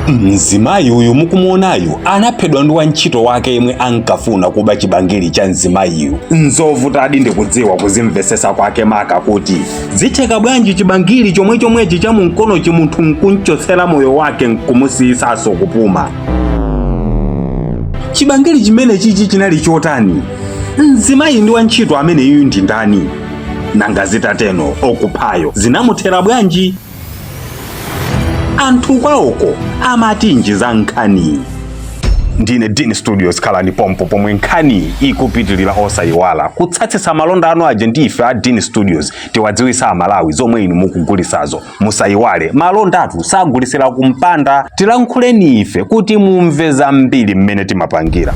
Mzimayi uyu mukumuonayu anaphedwa ndi wantchito wake yemwe ankafuna kuba chibangiri cha mzimayiyu. Nzovutadi ndikudziwa kuzimvesesa kwake, maka kuti zitheka bwanji chibangiri chomwechomwechi cha mumkonochi munthu nkunchotsera moyo wake nkumusiyisanso kupuma? Chibangiri chimene chichi chinali chotani? Mzimayi ndi wantchito ameneyu ndi ndani? Nanga zitateno okuphayo zinamuthera bwanji? Anthu kwawoko amatinji za nkhani? Ndine Dean Studios, khalani pompo pomwe nkhani ikupitilira. Osayiwala kutsatsitsa malonda anu aja ndi ife a Dean Studios, tiwadziwisa Amalawi zomwe inu mukugulisazo. Musayiwale, malondatu sagulisira kumpanda. Tilankhuleni ife kuti mumve zambiri mmene timapangira.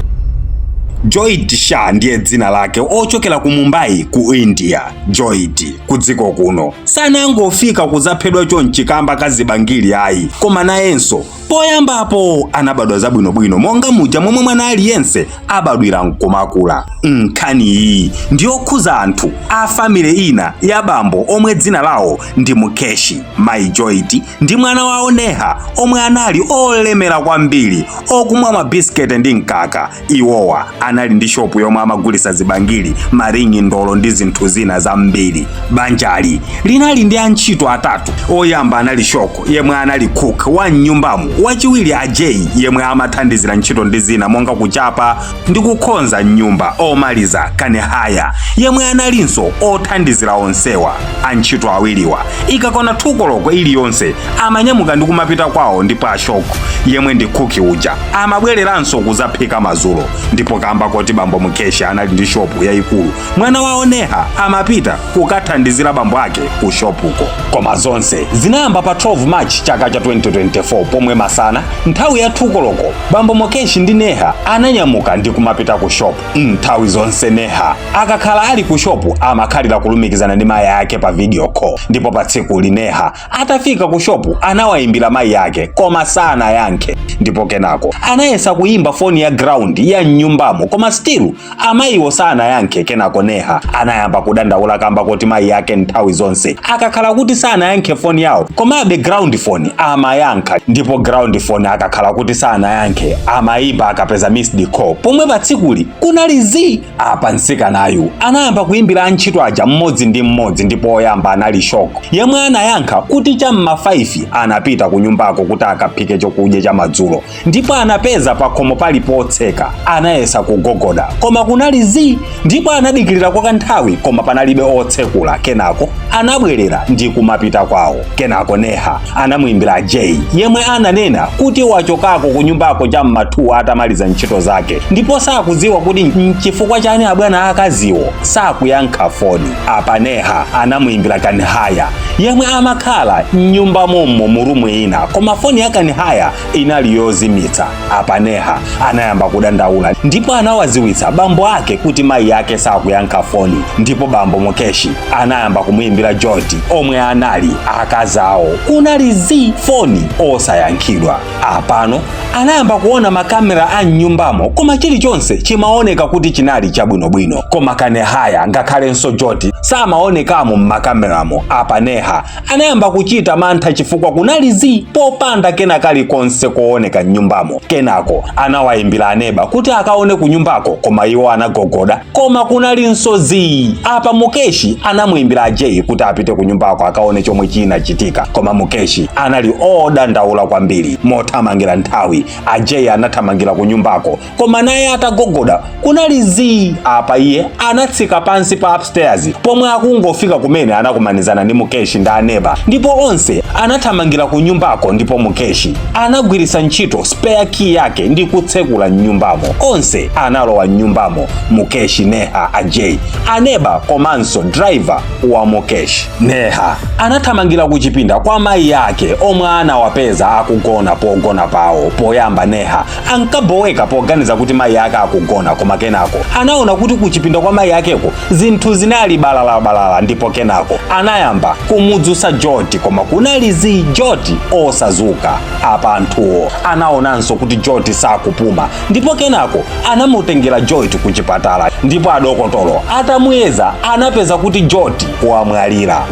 Joy Shah ndiye dzina lake, ochokera ku Mumbai ku India. Joy ku dziko kuno sanangofika kudzaphedwa chonchi kamba kazibangiri ayi, koma nayenso poyambapo anabadwa zabwinobwino monga muja momwe mwana aliyense abadwira nkumakula. Nkhani iyi ndiyokhuza anthu a family ina ya bambo omwe dzina lawo ndi Mukeshi, mayi Joyti ndi mwana wawo Neha, omwe anali olemera kwambiri, okumwa mabisiketi ndi mkaka. Iwowa anali ndi shopu yomwe amagulisa zibangiri, maringi, ndolo ndi zinthu zina zambiri. Banjali linali ndi antchito atatu. Oyamba anali Shoko, yemwe anali cook wa mnyumbamo, wachiwiri Ajay, yemwe amathandizira ntchito ndi zina monga kuchapa ndi kukonza mnyumba, omaliza Kanehaya, yemwe analinso othandizira onsewa. Antchito awiriwa ikakwana 2 koloko iliyonse amanyamuka ndi kumapita kwawo, ndipo Ashoko, yemwe ndi cook uja, amabwereranso kuzaphika madzulo. Ndipo kamba koti bambo Mukeshi anali ndi shopu yayikulu, mwana wawo Neha amapita kukathandizira bambo ake ku shopuko. Koma zonse zinayamba pa 12 March chaka cha 2024, pomwe masana nthawi ya 2 koloko bambo Mukeshi ndi Neha ananyamuka ndi kumapita ku shopu. Nthawi zonse Neha akakhala ali ku shopu amakhalira kulumikizana ndi mayi ake pa video call. Ndipo pa tsikuli Neha atafika ku shopu anawayimbira mayi ake, koma sanayankhe. Ndipo kenako anayesa kuyimba foni ya ground ya mnyumbamo, koma still amayiwo sanayankhe. Kenako Neha anayamba kudandaula kamba kuti mayi ake nthawi zonse akakhala kuti sanayankhe foni yawo, komabe ground phone amayankha. Ndipo ground phone akakhala kuti sanayankhe, amayimba akapeza missed call. Pomwe pa tsikuli kunali zii. Apa mtsikanayu anayamba kuyimbira antchito aja mmodzi ndi mmodzi, ndipo oyamba anali Shoko, yemwe anayankha kuti cham'ma 5 anapita ku nyumbako kuti akaphike chokudya cha madzulo, ndipo anapeza pakhomo pali potseka. Anayesa kugogoda, koma kunali zii, ndipo anadikirira kwa kanthawi, koma panalibe otsekula. Kenako anabwerera ndi kumapita kwawo. Kenako Neha anamuyimbira Jay, yemwe ananena kuti wachokako ku nyumbako cham'ma 2 atamaliza ntchito zake, ndipo sakudziwa kuti nchifukwa chani abwana akaziwo sakuyankha foni. Apa Neha anamuyimbira Kanhaya, yemwe amakhala mnyumba mommo mu room ina, koma foni ya Kanhaya inali yozimitsa. Apa Neha anayamba kudandaula ndipo anawaziwitsa bambo ake kuti mayi ake sakuyankha foni. Ndipo bambo Mukeshi anayamba kumuyimbira Joti, omwe anali akazawo. Kunali zii, foni osayankhidwa. Apano anayamba kuona makamera a mnyumbamo, koma chilichonse chimaoneka kuti chinali chabwinobwino, koma Kanehaya ngakhalenso Joti samaonekamo m'makameramo. Apa Neha anayamba kuchita mantha chifukwa kunali zii, popanda kena kalikonse kooneka mnyumbamo. Kenako anawayimbira aneba kuti akaone kunyumbako, koma iwo anagogoda, koma kunalinso zii. Apa Mukeshi anamuyimbira Ajay kuti apite kunyumbako akaone chomwe chinachitika, koma Mukeshi anali odandaula kwambiri. Mothamangira nthawi, Ajay anathamangira kunyumbako, koma naye atagogoda kunali zii. Apa iye anatsika pansi pa upstairs, pomwe akungofika kumene anakumanizana ndi Mukeshi ndi aneba, ndipo onse anathamangira ku nyumbako. Ndipo Mukeshi anagwiritsa ntchito spare key yake ndi kutsekula mnyumbamo. Onse analowa mnyumbamo: Mukeshi, Neha, Ajay, aneba komanso driver wa Mukeshi. Neha anathamangira ku chipinda kwa mayi ake, omwe anawapeza akugona pogona pawo. Poyamba Neha ankaboweka poganiza kuti mayi ake akugona, koma kenako anaona kuti kuchipinda kwa mayi akeko zinthu zinali balalabalala. Ndipo kenako anayamba kumudzutsa Joti, koma kunali zii, Joti osazuka. Apa anthuwo anaonanso kuti Joti sakupuma, ndipo kenako anamutengera Joti ku chipatala, ndipo adokotolo atamuyeza anapeza kuti Joti wamwalira.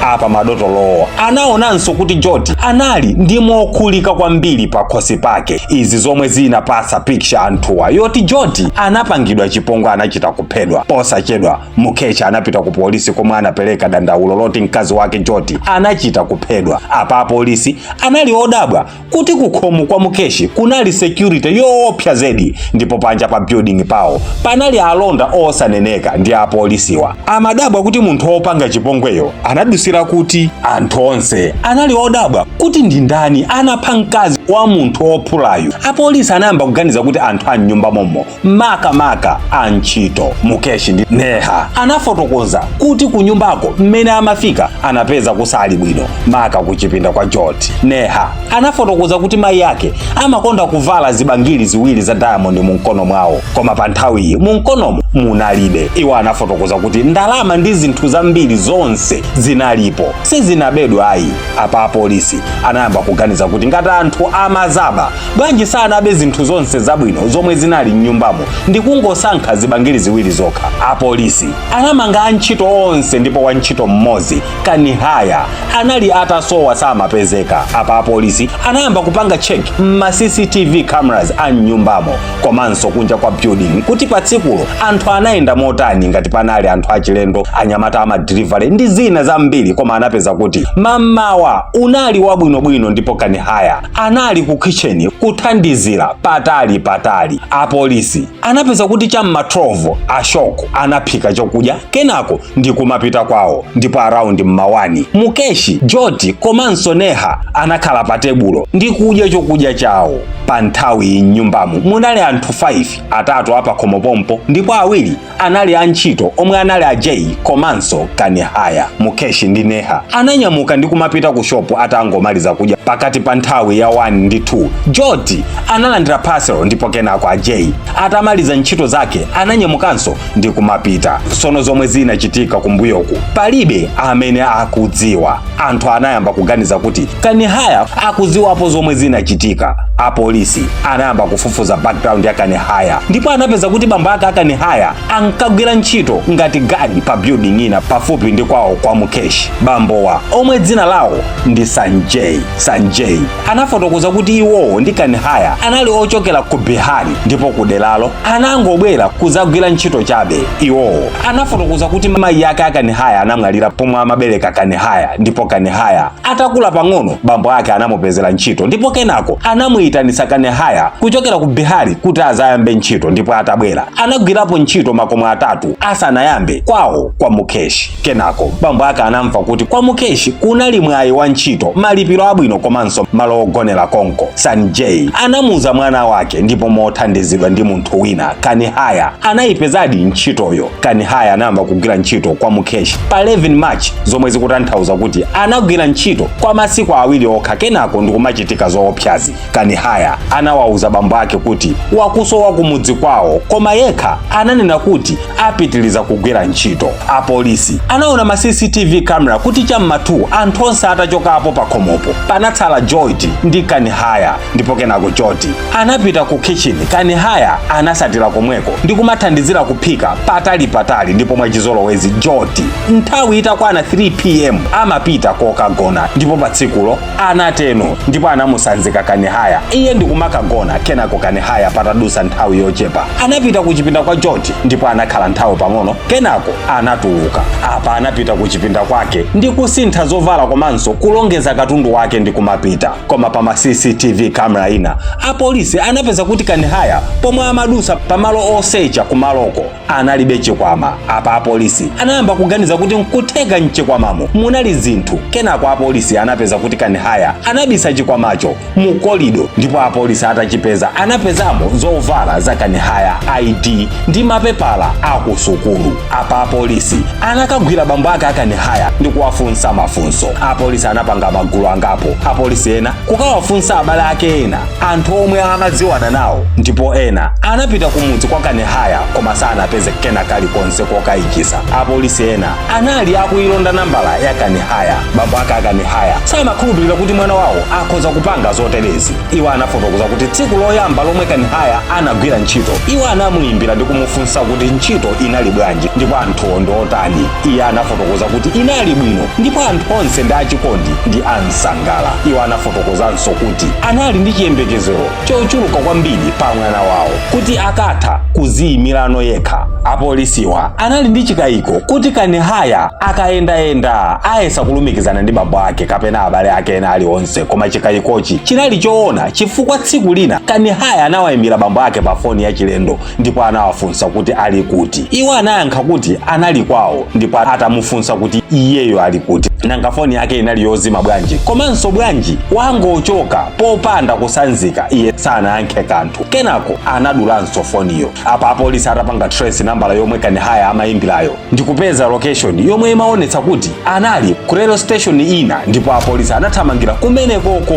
Apa madotolowo anaonanso kuti Joti anali ndi mokhulika kwambiri pa khosi pake, izi zomwe zinapasa picture anthuwa yoti Joti anapangidwa chipongwe, anachita kuphedwa. Posachedwa Mukesh anapita ku polisi komwe anapereka dandaulo loti mkazi wake Joti anachita kuphedwa. Apa apolisi anali odabwa kuti kukhomo kwa Mukesh kunali security yoopsa zedi, ndipo panja pa building pawo panali alonda osaneneka, ndi apolisiwa amadabwa kuti munthu wopanga chipongweyo anadusira kuti. Anthu onse anali odabwa kuti ndi ndani anapha mkazi wa munthu wophulayu. Apolisi anayamba kuganiza kuti anthu a mnyumba momo, makamaka a ntchito. Mukesh ndi Neha anafotokoza kuti kunyumbako mmene amafika anapeza kusali bwino, maka kuchipinda kwa Joti. Neha anafotokoza kuti mayi ake amakonda kuvala zibangili ziwiri za diamond mu mkono mwawo, koma pa nthawiyi mu mkonomo munalibe. Iwo anafotokoza kuti ndalama ndi zinthu zambiri zonse zinalipo, sizinabedwa ayi. Apa apolisi anayamba kuganiza kuti ngati anthu amazaba, bwanji sanabe zinthu zonse zabwino zomwe zinali mnyumbamo ndi kungosankha zibangili ziwiri zokha? Apolisi anamanga antchito onse, ndipo wantchito mmodzi, Kanihaya, anali atasowa, samapezeka. Apa apolisi anayamba kupanga check ma CCTV cameras a mnyumbamo komanso kunja kwa building kuti pa tsikulo anthu anayenda motani, ngati panali anthu achilendo, anyamata ama delivery ndi zina zambiri. Koma anapeza kuti mamawa unali wabwinobwino ndipo Kanihaya anali ku kitchen kuthandizira patali patali. Apolisi anapeza kuti cham'ma 12 Ashok anaphika chokudya kenako ndi kumapita kwawo, ndipo around mma 1 Mukesh, Joti komanso Neha anakhala pa tebulo ndi kudya chokudya chawo. Pa nthawi mnyumbamo munali anthu 5, atatu apakhomo pompo ndipo awiri anali antchito omwe anali Ajay komanso Kanihaya. Mukesh ndi Neha ananyamuka ndi kumapita ku shopu atangomaliza kudya. Pakati pa nthawi ya 1 ndi 2 Joti analandira parcel, ndipo kenako Ajay atamaliza ntchito zake ananyamukanso ndi kumapita. Sono zomwe zinachitika kumbuyoku palibe amene akudziwa. Anthu anayamba kuganiza kuti Kanihaya akudziwapo zomwe zinachitika. Apolisi anayamba kufufuza background ya Kanihaya ndipo anapeza kuti bambo ake akanihaya ankagwira ntchito ngati guard pa building ina pafupi ndi kwawo kwa Mukesh. Bambowa, omwe dzina lawo ndi Sanjay, Sanjay anafotokoza kuti iwowo ndi Kanihaya anali ochokera ku Bihari ndipo ku deralo anangobwera kuzagwira ntchito chabe. Iwowo anafotokoza kuti mayi ake akanihaya anamwalira pomwe amabereka Kanihaya, ndipo Kanihaya atakula pang'ono bambo ake anamupezera ntchito, ndipo kenako anamuyitanisa Kanihaya kuchokera ku Bihari kuti azayambe ntchito, ndipo atabwera anagwirapo ntchito makomo atatu asanayambe kwawo kwa Mukesh. Kenako bambo ake anamva kuti kwa Mukesh kunali mwayi wa ntchito, malipiro abwino komanso malo ogonera konko. Sanjay anamuuza mwana wake, ndipo mothandizidwa ndi munthu wina, Kanihaya anayipezadi ntchitoyo. Kanihaya anayamba kugwira ntchito kwa Mukesh pa 11 March, zomwe zikutanthauza kuti anagwira ntchito kwa masiku 2 okha, kenako ndikumachitika zoopsazi. Kanihaya anawauza bambo ake kuti wakusowa kumudzi kwawo, koma yekha ananena kuti apitiliza kugwira ntchito. Apolisi anaona ma CCTV camera kuti cham'ma 2 anthu onse atachokapo pa khomopo panatsala Joti ndi Kanihaya, ndipo kenako Joti anapita ku kitchen. Kanihaya anasatira komweko ndi kumathandizira kuphika patali patali, ndipo mwachizolowezi Joti nthawi itakwana 3 p.m. amapita kokagona, ndipo pa tsikulo anateno ndipo anamusanzika Kanihaya iye ndikumakagona. Kenako Kanihaya patadusa nthawi yochepa anapita kuchipinda kwa Joti ndipo anakhala nthawi pang'ono, kenako anatuluka. Apa anapita kuchipinda kwake ndi kusintha zovala komanso kulongeza katundu wake ndi kumapita. Koma pa ma CCTV camera ina apolisi anapeza kuti Kanihaya pomwe amadusa pamalo osecha kumaloko analibe chikwama. Apa apolisi anayamba kuganiza kuti nkutheka mchikwamamo munali zinthu. Kenako apolisi anapeza kuti Kanihaya anabisa chikwamacho mu corridor, ndipo apolisi atachipeza anapezamo zovala za Kanihaya, ID ndi mapepala akusukulu. Apa apolisi anakagwira bambo ake akanihaya ndi kuwafunsa mafunso. Apolisi anapanga magulu angapo, apolisi ena kukawafunsa abale ake ena, anthu omwe amadziwana nawo, ndipo ena anapita kumudzi kwa Kanihaya koma sanapeze kena kalikonse kokayikisa. Apolisi ena anali akuyilonda nambala ya Kanihaya. Bambo ake akanihaya samakhulupirira kuti mwana wawo akhoza kupanga zoterezi. Iwo anafotokoza kuti tsiku loyamba lomwe Kanihaya anagwira ntchito, iwo anamuyimbira ndi kumufunsa. Atamufunsa kuti ntchito inali bwanji ndipo anthuwo ndi otani, iye anafotokoza kuti inali bwino ndipo anthu onse ndi achikondi ndi ansangala. Iwo anafotokozanso kuti anali ndi chiyembekezero chochuluka kwambiri pa mwana wawo kuti akatha kuziyimirano yekha. Apolisiwa anali ndi chikayiko kuti Kanihaya akayendayenda ayesa kulumikizana ndi bambo ake kapena abale ake ena aliwonse, koma chikayikochi chinali choona chifukwa tsiku lina Kanihaya anawayimbira bambo ake pa foni yachilendo ndipo anawafunsa kuti ali kuti. Iwo anayankha kuti anali kwawo, ndipo atamufunsa kuti iyeyo ali kuti, nanga foni yake inali yozima bwanji, komanso bwanji wangochoka popanda kusanzika, iye sanayankhe kanthu. Kenako anadulanso foniyo. Apa apolisi atapanga trace nambala yomwe Kanihaya amayimbirayo ndikupeza location yomwe imaonetsa kuti anali ku rail station ina, ndipo apolisi anathamangira kumenekoko.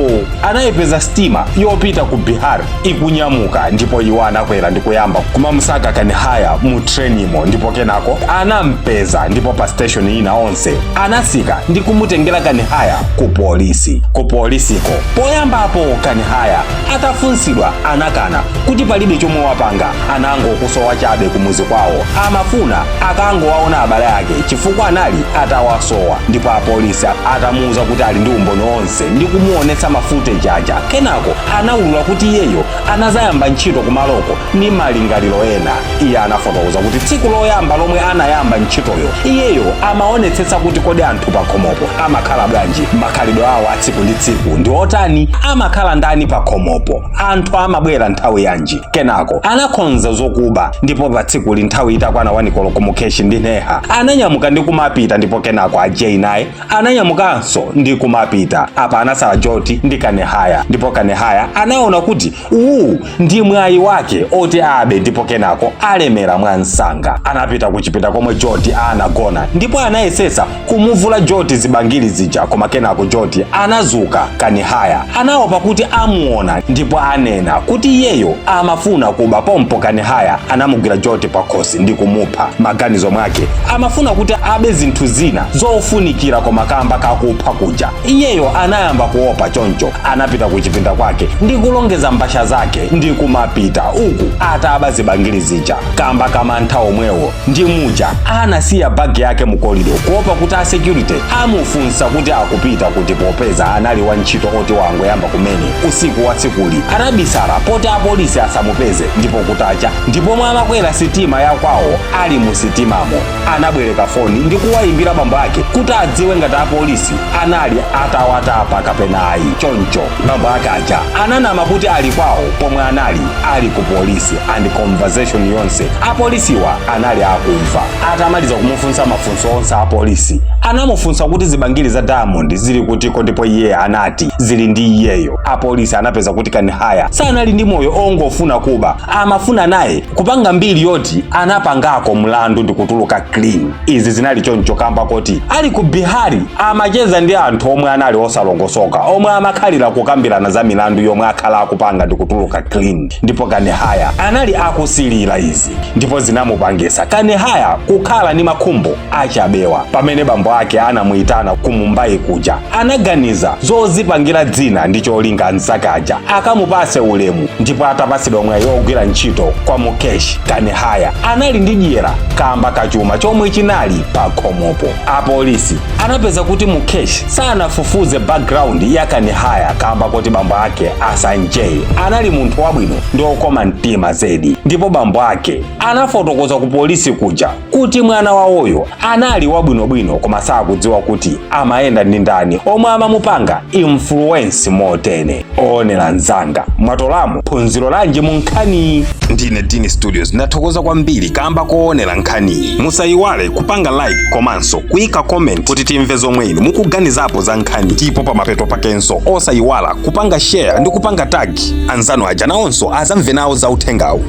Anayipeza sitima yopita ku Bihar ikunyamuka, ndipo iwo anakwera ndikuyamba kumamusaka Kanihaya mu trenimo, ndipo kenako anampeza. Ndipo pa station ina onse anasika ndi kumutengera Kanihaya ku polisi. Ku polisiko poyambapo Kanihaya atafunsidwa anakana kuti palibe chomwe wapanga, anangokusowa chabe kumuzi kwawo, amafuna akangowaona abale ake chifukwa anali atawasowa. Ndipo apolisi atamuuza kuti ali ndi umboni onse ndi kumuonetsa ma footage aja, kenako anawulula kuti iyeyo anazayamba ntchito kumaloko ndi malingaliro ena. Iye anafotokoza kuti tsiku loyamba lomwe anayamba ntchitoyo, iyeyo amaonetsetsa kuti kodi anthu pakhomopo amakhala bwanji, makhalidwe awo a tsiku ndi tsiku ndi otani, amakhala ndani pakhomopo, anthu amabwera nthawi yanji. Kenako anakonza zokuba, ndipo pa tsikuli nthawi itakwana 1 koloko, Mukeshi ndi Neha ananyamuka ndi kumapita, ndipo kenako Ajay naye ananyamukanso ndi kumapita. Apa anasala Joti ndi Kanehaya, ndipo Kanehaya anaona kuti uwu ndi mwayi wake oti abe ndipo kenako alemera mwansanga. Anapita kuchipinda komwe Joti anagona ndipo anayesesa kumuvula Joti zibangili zija, koma kenako Joti anazuka. Kanehaya anaopa kuti amuona ndipo anena kuti iyeyo amafuna kuba. Pompo Kanehaya anamugwira Joti pakhosi ndi kumupha. Maganizo mwake amafuna kuti abe zinthu zina zofunikira, koma kamba kakupha kuja iyeyo anayamba kuopa. Choncho anapita kuchipinda kwake ndi kulongeza mbasha zake ndi kumapita uku ataba zibangili zija. Kamba kamantha omwewo ndi muja anasiya bagi yake mu corridor kuopa kuti a security amufunsa kuti akupita kuti, popeza anali wantchito oti wangoyamba kumene. Usiku wa tsikuli anabisala poti apolisi asamupeze, ndipo kutacha ndipo amakwera sitima ya kwawo. Ali mu sitimamo anabwereka foni ndi kuwayimbira bambo ake kuti adziwe ngati apolisi anali atawatapa kapena ayi. Choncho bambo ake aja ananama kuti ali kwawo pomwe anali ali ku polisi, and conversation yonse apolisiwa anali akumva. Atamaliza kumufunsa mafunso onse apolisi anamufunsa kuti zibangili za diamond zili kutiko, ndipo iye anati zili ndi iyeyo. Apolisi anapeza kuti Kanihaya sanali ndi moyo ongofuna kuba, amafuna naye kupanga mbiri yoti anapangako mlandu ndi kutuluka clean. Izi zinali choncho kamba kuti ali ku Bihari amacheza ndi anthu omwe anali osalongosoka, omwe amakhalira kukambirana za milandu yomwe akhala akupanga ndi kutuluka clean, ndipo Kanihaya anali akusilira izi, ndipo zinamupangisa Kanihaya kukhala ndi makhumbo achabewa. Pamene bambo ake anamuyitana ku Mumbai kuja, anaganiza zozipangira dzina ndi cholinga anzake aja akamupase ulemu. Ndipo atapasidwa mwayi ogwira ntchito kwa Mukesh, Kanihaya anali ndi dyera kamba kachuma chomwe chinali pa khomopo. Apolisi anapeza kuti Mukesh sanafufuze background ya Kanihaya kamba kuti bambo ake a Sanjay anali munthu wabwino ndi okoma mtima zedi, ndipo bambo ake anafotokoza ku polisi kuja kuti mwana wawoyo anali wabwinobwino, koma sakudziwa kuti amayenda ndi ndani omwe amamupanga influence motene. Oonera mzanga, mwatolamo phunziro lanji mu nkhani? Ndine Dini Studios, ndathokoza kwambiri kamba koonera nkhaniyi. Musayiwale kupanga like komanso kuyika comment kuti timve zomwe inu mukuganizapo za nkhani, ndipo pamapeto pakenso osayiwala kupanga share ndi kupanga tag anzanu aja, nawonso azamve nawo za uthengawu.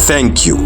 Thank you.